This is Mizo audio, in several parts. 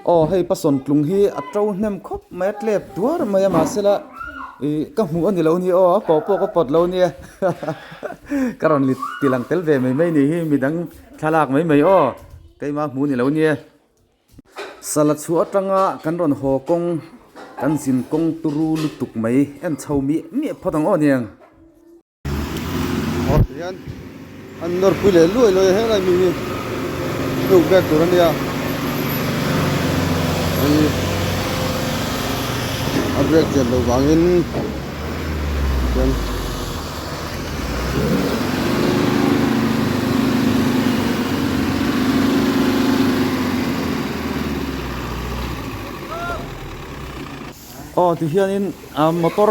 Aw hei pasawn tlung hi a to hnem khawp mai a tlep tuar mai a mahsela ih ka hmuh a ni lo a ni aw a pawh pawh ka pawt lo a nia ka rawn ti lang tel ve mai mai ni hi midang thlalak mai mai aw keimah hmuh a ni lo a nia. Sala chhuah atanga kan rawn haw kawng kan zin kawng turu lutuk mai en chho miah miah phawt ang aw aniang. Aw ti hian an nawr pui leh luai luai a helai mi hi hnuk vek tur a nia hei a brake chian loh vangin chuan Aw ti hianin ah motor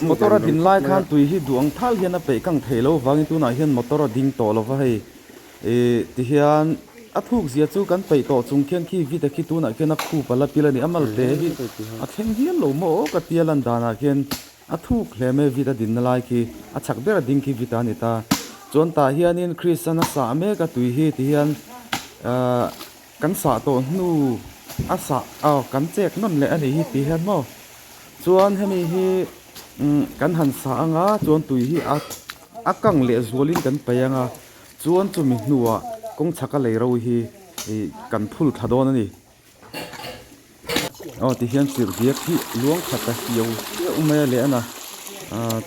motor a din lai khan tui hi duh ang thal hian a peih kang thei lo vangin tunah hian motor a ding tawh lo va hei ih ti hian a thuk zia chu kan peih tawh chung khian khi vita khi tunah khian a khup a la pil a ni a malte hi a thleng hial lo maw aw ka tia lan danah khian A thuk hle mai vit a dinna lai khi a chak ber a ding khi vit a ni ta. Chuan tah hianin Kristian a sah mek a tui hi ti hian ahh kan sah tawh hnu a sah aw kan chek nawn leh a nih hi ti hian maw. Chuan hemi hi umm kan han sah anga chuan tui hi a a kang leh zualin kan paih anga chuan chumi hnuah kawng chhaka lei ro hi ih kan phul thla dawn a ni. Aw ti hian chirh diak hi luang khat a hiau hiau mai a leh a na ah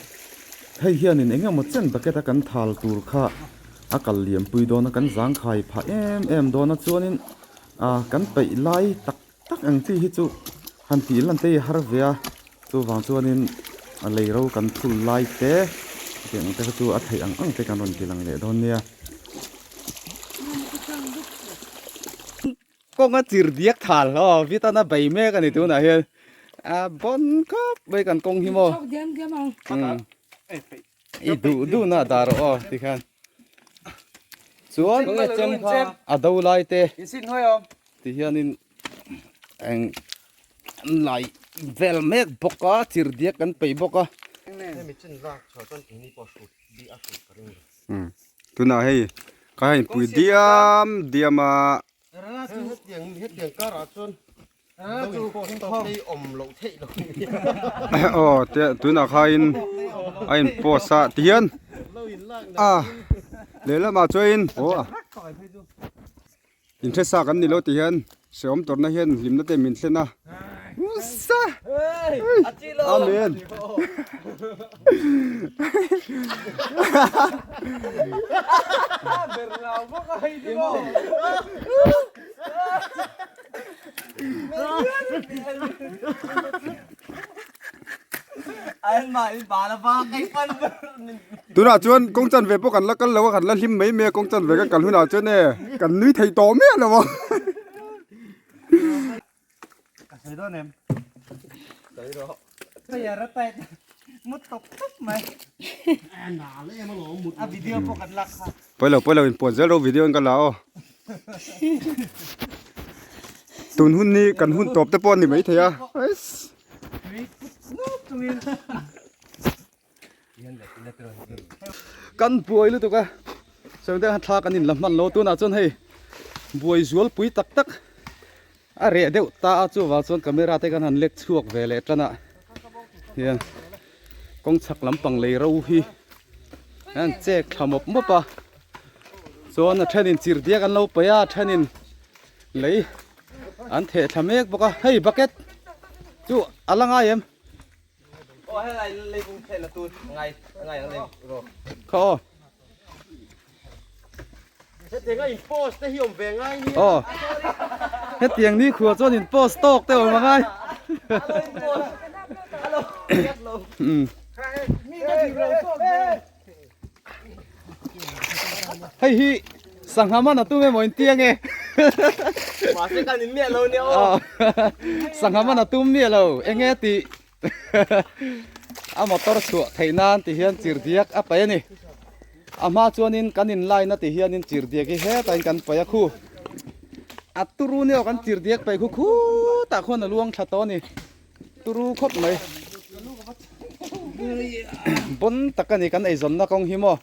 hei hianin eng emaw chen bucket a kan thal tur kha a kal liam pui dawn a kan zangkhai phah em em dawn a chuanin ah kan peih lai tak tak ang chi hi chu han tih lan te hi har ve a chuvang chuanin a lei ro kan thul lai te hetiang ang te kha chu a theih ang ang te kan rawn ti lang leh dawn nia. Kawnga chir diak thal aw vitana bei mek a ni tunah hian a bawn khawp mai kan kawng hi maw i duh duh na dah rawh aw tikhan chuan a do lai te ti hianin eng lai vel mek bawk a chir diak kan peih bawk a. Tunah hei ka hei pui diam diam a. Aw te tunah khain a in post a tihian a lehlamah chuan aw Inhresa kan ni lo tih hian hrehawm tawrhna hian hlimna te min thlen a. Usa! Amen! Tunah chuan kawng chanve pawh kan la kal lo a, kan la hlim mai mai a kawng chanve kan kal hunah chuan e kan nui thei tawh miah lo a. Pawilo pawilo in puan zel ro video in ka la aw. Tun hun hi kan hun tawp te pawh a ni maithei a. Kan buai lutuk a sawi deuh thla kan in la hman lo tunah chuan hei buai zual pui tak tak a reh deuh ta a chuvang chuan camera te kan han lek chhuak ve leh tan a hian kawng chhak lampang lei ro hi an chek thla mawp mawp a chuan a thenin chirh diak an lo paih a a thenin lei an theh thla mek bawk a hei bucket chu a la ngai em. Kha aw. Aw. Hetiang ni khua chuan in post tawk te awm angai. Hei hi sangha man a tum emaw in ti ange. Mahse kan in miah lo nia aw. Sangha man a tum miah lo enge tih a motor chhuah theih nan ti hian chir diak a paih a ni. A hma chuanin kan in line a ti hianin chir diak hi hetah in kan paih a khu. A turu nia aw kan chir diak paih khu khutah khuan a luang thla tawh a ni. Turu khawp mai. Bon tak a ni kan eizawnna kawng hi maw.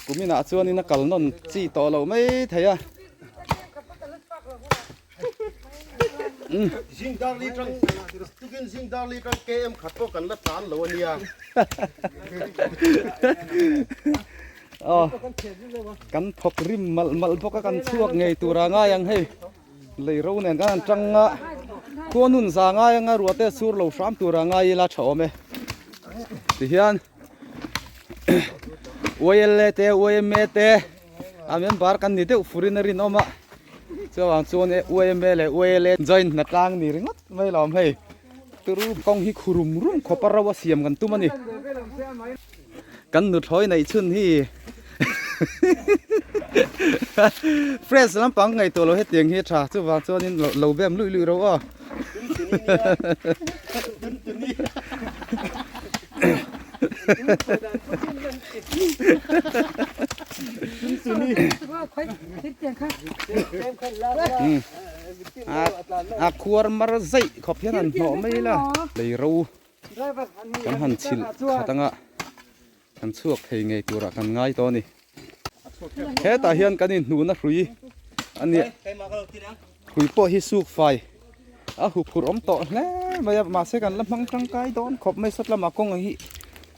Kuminah chuanin a kal nawn chi tawh loh mai thei a. Zing dar li tang tukin zing dar li tang KM khat pawh kan la tlan lo a nia. Aw kan thawk rim malh malh bawk a kan chhuak ngei tur a ngai ang hei lei ro nen khan an tang a khua nun za ngai anga ruah te sur lo hram tur a ngai ila tha awm e tihian YLA te YMA te a member kan ni deuh furin a rinawm a chuvang chuan YMA leh YLA join hna tlang ni ringawt mai lawm hei turu kawng hi khu rum rum khawp a ro a siam kan tum a ni kan nuthlawi neih chhun hi fresh lampang ngaihtuah lo hetiang hi a tha chuvang chuanin lo bem luih luih ro aw. A khuar mar zaih khawp hian an hnawh mai la lei ro kan han chhilh khat anga kan chhuak thei ngei turah kan ngai tawh a ni. Hetah hian kan inhnuhna hrui a nia hrui pawh hi suk fai a huphurh awm tawh hle mai a mahse kan la hmang tangkai dawn khawp mai sawt lamah kawng hi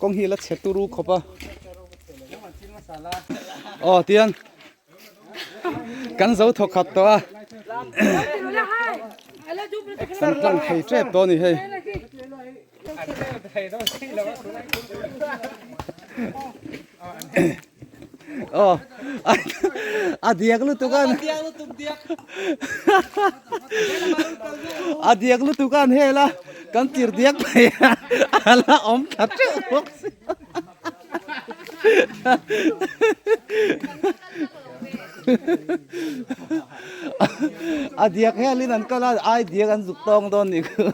kawng hi a la chhe turu khawp a aw tiang kan zo thawk khat tawh a kan tlang thei tep tawh a ni hei. Aw a diak lutuk an a diak lutuk an hela kan tir diak mai a la awm tha teuh bawk si a diak helin an kal a ai diak an zuk tawng dawn ni khu.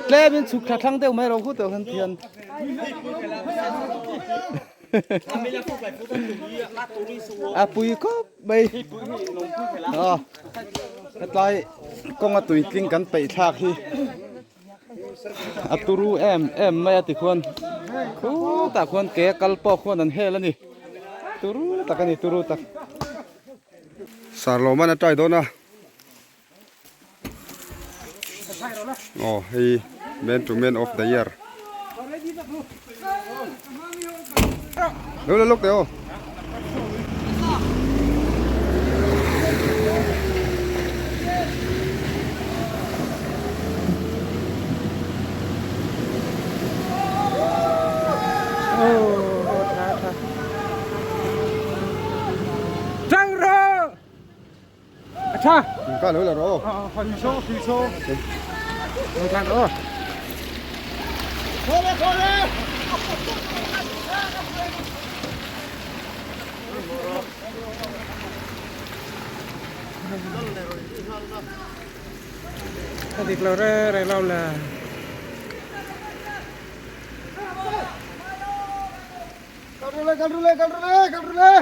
Tlem in chhuk thla thlang deuh mai ro khut han thian. A pui khawp mai. A hetlai kawnga tui tling kan peih thlak hi a turu em em mai a tikhuan khutah khuan ke kal pawh khuan an hel a ni turu tak a ni turu tak. Sarlawman a try dawn a. Aw hei man to man of the year lo la lawk teh aw. Ka lo la ro. Dik lo re re lo le. Kal ru le kal ru le kal ru le kal ru le.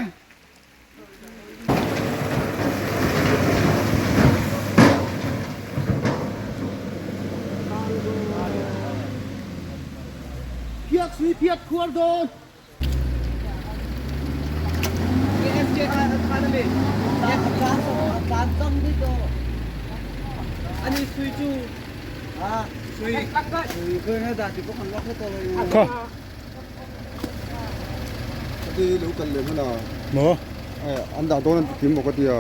Phiat sui phiat khuar dawn. Ati lo kal leh hman a. Maw? An dah dawn an ti kim bawk a tia.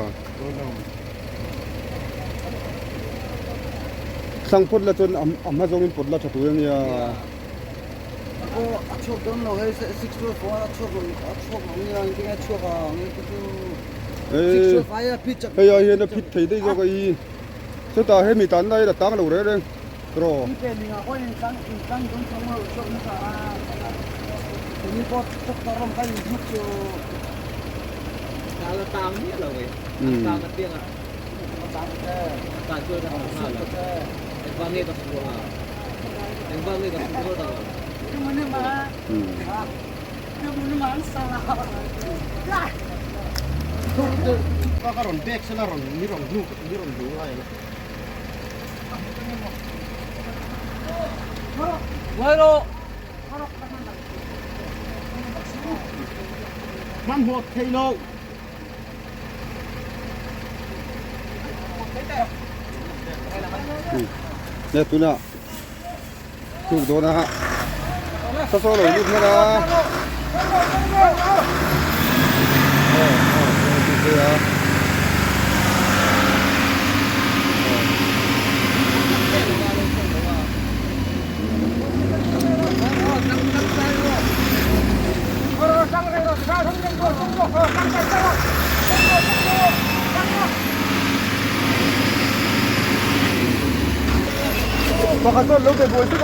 Thlang phawt la chuan a hma zawngin pawt la tha tur a nia. A chhuak dawn lo hei 624 a chhuak lo a chhuak lo nia engtin nge a chhuak ang hei chu 625 a phit chak. Hei ai hian a phit thei daih zawk a i. Chutah hemi tan lai la tang lo reng reng. Ro. Ka rawn bag sela rawn ni rawn hnuk ni rawn duh ngai ang. Hmanhmawh thei lo. Nia tunah tluk dawn a saw saw lo lut hman a aw aw tluk phei a Pakhat chuan lo be buai tuk a.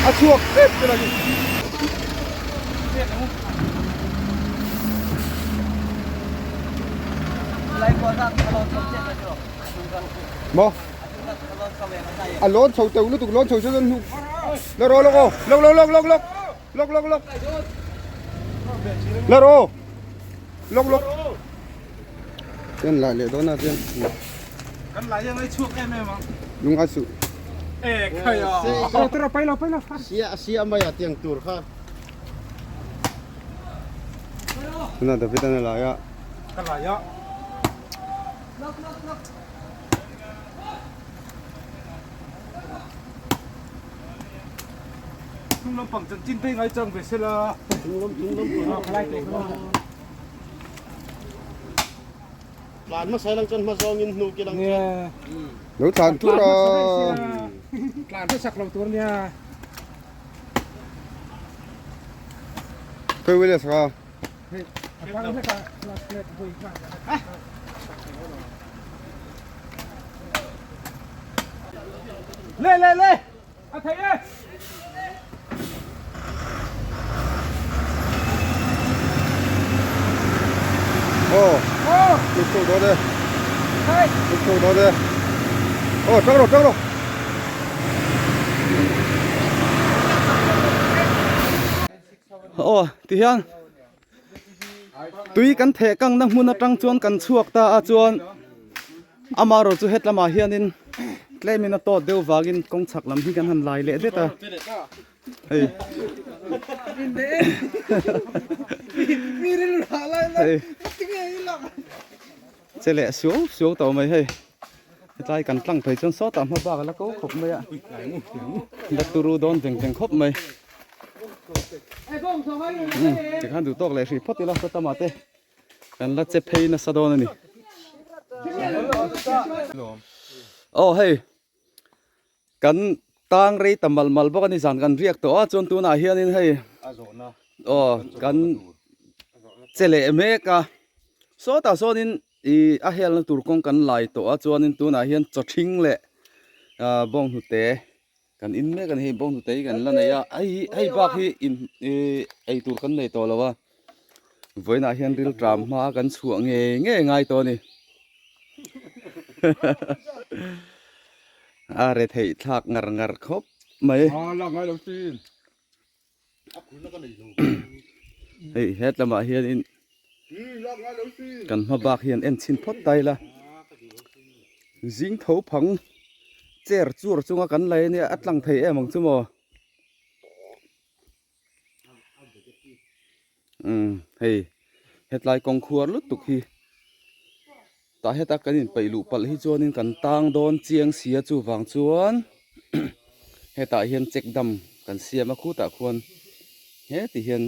A chhuak tep te lang in. Maw? A lawn chho teuh lutuk lawn chho chuan hnuk. Lawk rawh lawk aw. Lawk lawk lawk lawk lawk. Lawk lawk lawk. Lawk rawh. Lawk lawk. Chuan lai leh dawn a chuan. Kan lai hian ai chhuak em em ang. Lung a suh. E khai a. Tura pai lo pai lo. Sia sia mai a tiang tur kha. Tuna David an a lai a. Ka lai a. Chung lampang chanchin te ngai chang ve sela. Chung lam chung lam khalai te kha. Tlan hmasa lang chuan hma zawngin hnu ki lang chuan. Lo tlan tur a. Tlan hmasak lo tur nia. Khawi Williams kha. Le le le. A thei e. Aw. Luk chho dawn e. Luk chho dawn e. Aw tang rawh tang rawh. Aw tihian tui kan theh kangna hmun atang chuan kan chhuak ta a chuan amaherawhchu chu hetlamah hianin tlemin a tawt deuh vangin kawng chhak lam hi kan han lai leh det a hei hei che leh suau suau tawh mai hei hetlai kan tlang phei chuan sawtah hma bak a la ko khawp mai a la turu dawn veng veng khawp mai tikhan duh tawk leh hrih phawt ila saw tamah te kan la che phei nasa dawn a ni aw hei kan tang rei ta mal mal bawk a ni zan kan riak tawh a chuan tunah hianin hei aw kan che leh mek a sawtah sawnin Ih a helna tur kawng kan lai tawh a chuanin tunah hian chaw ṭhing leh ah bawnghnute kan in mek a ni hei bawnghnute hi kan la nei a hei hi hei bak hi in ih ei tur kan nei tawh lo a vawiinah hian rilṭam hma kan chhuah ngei ngei ngai tawh a ni a retheih thlak ngar ngar khawp mai. Hei hetlamah hianin kan hma bak hian en chhin phawt ta ila zing tho phang chair chur chunga kan lei ania a tlang thei em ang chu maw umm hei hetlai kawng khuar lutuk hi tah heta kan inpeih luh palh hi chuanin kan tang dawn chiang sia chuvang chuan hetah hian check dam kan siam a khutah khuan heti hian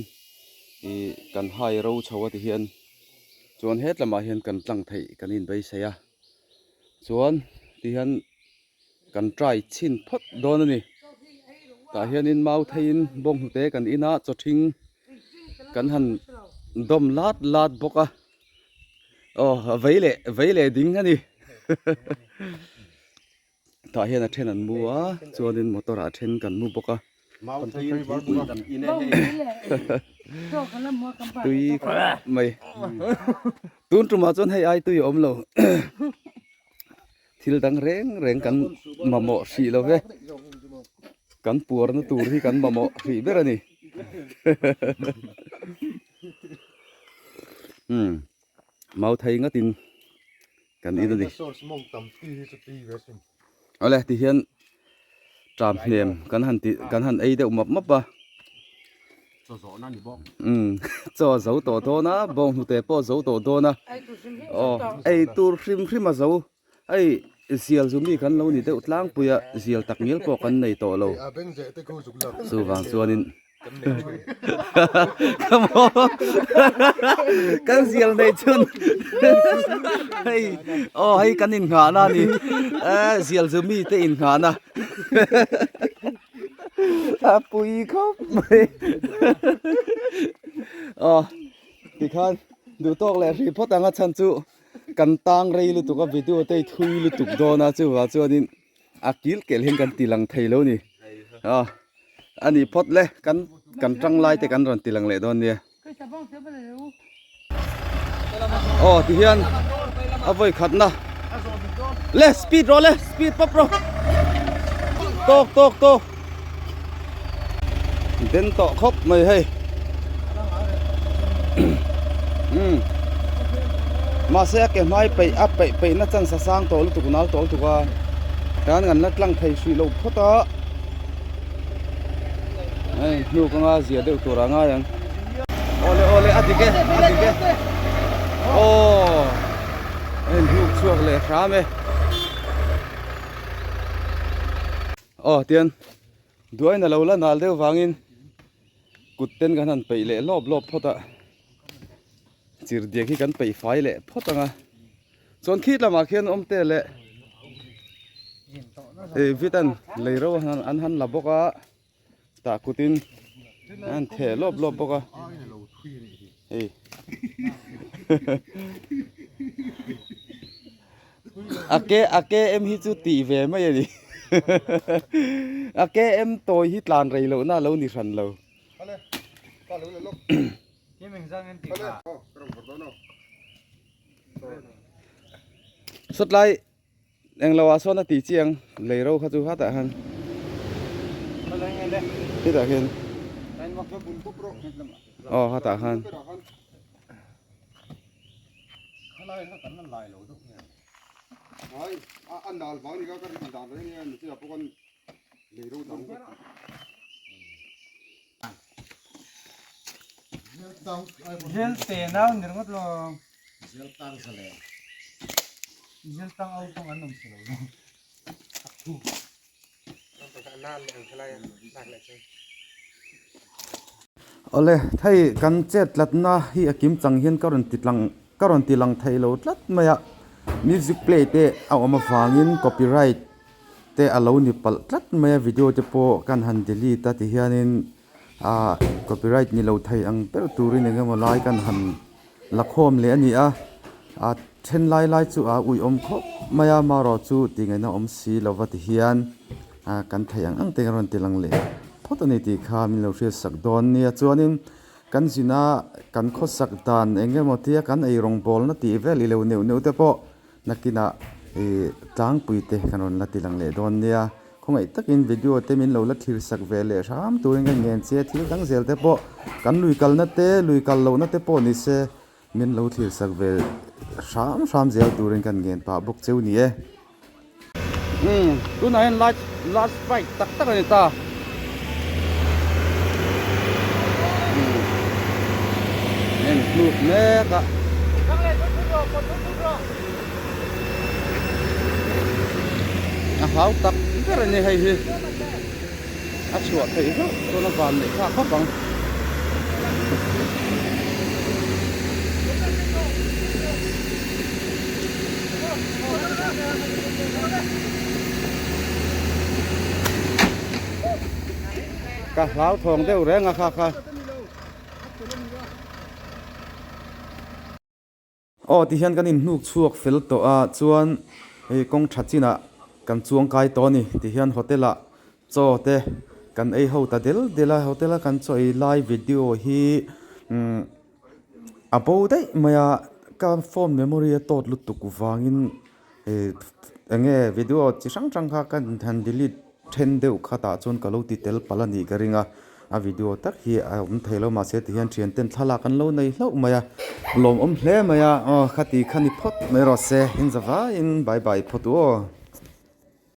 ih kan hai ro chho a ti hian chuan hetlamah hian kan tlang theih kan inbeisei a chuan ti hian kan try chhin phawt dawn a ni tah hianin mau theiin bawnghnute kan in a chaw thing kan han dawm lat lat bawk a aw vei leh vei leh ding a ni tah hian a then an mu a chuanin motor ah a then kan mu bawk a tui khawp mai tun tumah chuan hei ai tui a awm lo. Thil dang reng reng kan mamawh hrih lo ve. Kan puarna tur hi kan mamawh hrih ber a ni. Umm mau thei ngatin kan in a ni. Awle tihian tram hnem kan han tih kan han ei deuh map map a. Umm chaw a zo tawh dawn a bawnghnute pawh a zo tawh dawn a aw ei tur hrim hrim a zo hei zial zu mi kan lo ni deuh tlangpui a zial tak ngial pawh kan nei tawh lo chuvang chuanin kan zial nei chhun hei aw hei kan innghahna a ni zial zu mi te innghahna. A pui khawp mai aw tikhan duh tawk leh hrih phawt ang a chhan chu kan tang rei lutuk a video te hi thui lutuk dawn a chuvang chuanin a kil kelh hian kan ti lang thei lo ni aw a ni phawt le kan kan tang lai te kan rawn ti lang leh dawn nia aw tihian a vawi khatna le speed rawh le speed pawp rawh tawk tawk tawk den tawh khawp mai hei umm mahse a ke hmai peih a peih peih na chance a sang tawh lutuk nal tawh lutuk a tan kan la tlang thei hrih loh phawt a hei hnuk anga zia deuh tur a ngai ang awle awle a dik e a dik e aw hei hnuk chhuak leh hram e aw tian duain a lo la nal deuh vangin kut ten kan han peih leh lawp lawp phawt a chirhdiak hi kan peih fai leh phawt ang a chuan khit lamah khian awm te leh ih vitan lei ro an han la bawk a tah kutin an theh lawp lawp bawk a hei a ke a ke em hi chu tih ve mai a ni a ke em tawi hi tlan rei loh na lo ni hran lo. Sawtlai englo ah sawn a tih chiang lei ro kha chu hatah khan hetah khian aw hatah khan. Zel te nau ni ringawt lo. Zel tang sa le. Zel tang au pawh an awm si lo. Awle thei kan chet tlatna hi a kim chang hian ka rawn ti tlang ka rawn ti lang thei lo tlat mai a music play te a awm avangin copyright te a lo ni palh tlat mai a video te pawh kan han delete a ti hianin ah copyright ni lo thei ang ber turin eng emaw lai kan han la khawm leh a ni a ah then lai lai chu a uiawm khawp mai a marawh chu tih ngaihna awm si lo va ti hian ah kan theih ang ang te rawn ti lang leh phawt a ni tih kha min lo hriat sak dawn nia chuanin kan zina kan khawsak dan eng emaw tia kan ei rawngbawlna tih vel i lo neuh neuh te pawh Nakinah ih tlangpui te kan rawn la ti lang leh dawn nia. Khawngaih takin video te min lo la thlir sak ve leh hram turin ka ngen che a, thil dang zel te pawh kan lui kalna te lui kal lohna te pawh ni se min lo thlir sak ve hram hram zel turin kan ngen pah bawk cheu ni e. Umm tunah hian light last fight tak tak a ni ta. Umm en hnuk mek a. A hau tak ber a ni hei hi a chhuah theih hlauh chuan a van neih thlak khawp ang. Ka hlauthawng deuh reng a kha kha. Aw ti hian kan inhnuk chhuak fel tawh a chuan hei kawng tha chinah kan chuang kai tawh a ni ti hian hotel ah chaw te kan ei ho ta del del a hotel a kan chaw ei lai video hi umm a bo daih mai a ka phone memory a tawt lutuk vangin. Eng nge video chi hrang hrang kha ka han delete then deuh kha tah chuan ka lo ti tel palh a nih ka ring a, a video tak hi a awm thei lo mahse tihian thian ten thlalak an lo nei hlauh mai a, lawmawm hle mai a aw khati kha ni phawt mai rawh se in za vaiin bye bye phawt u aw.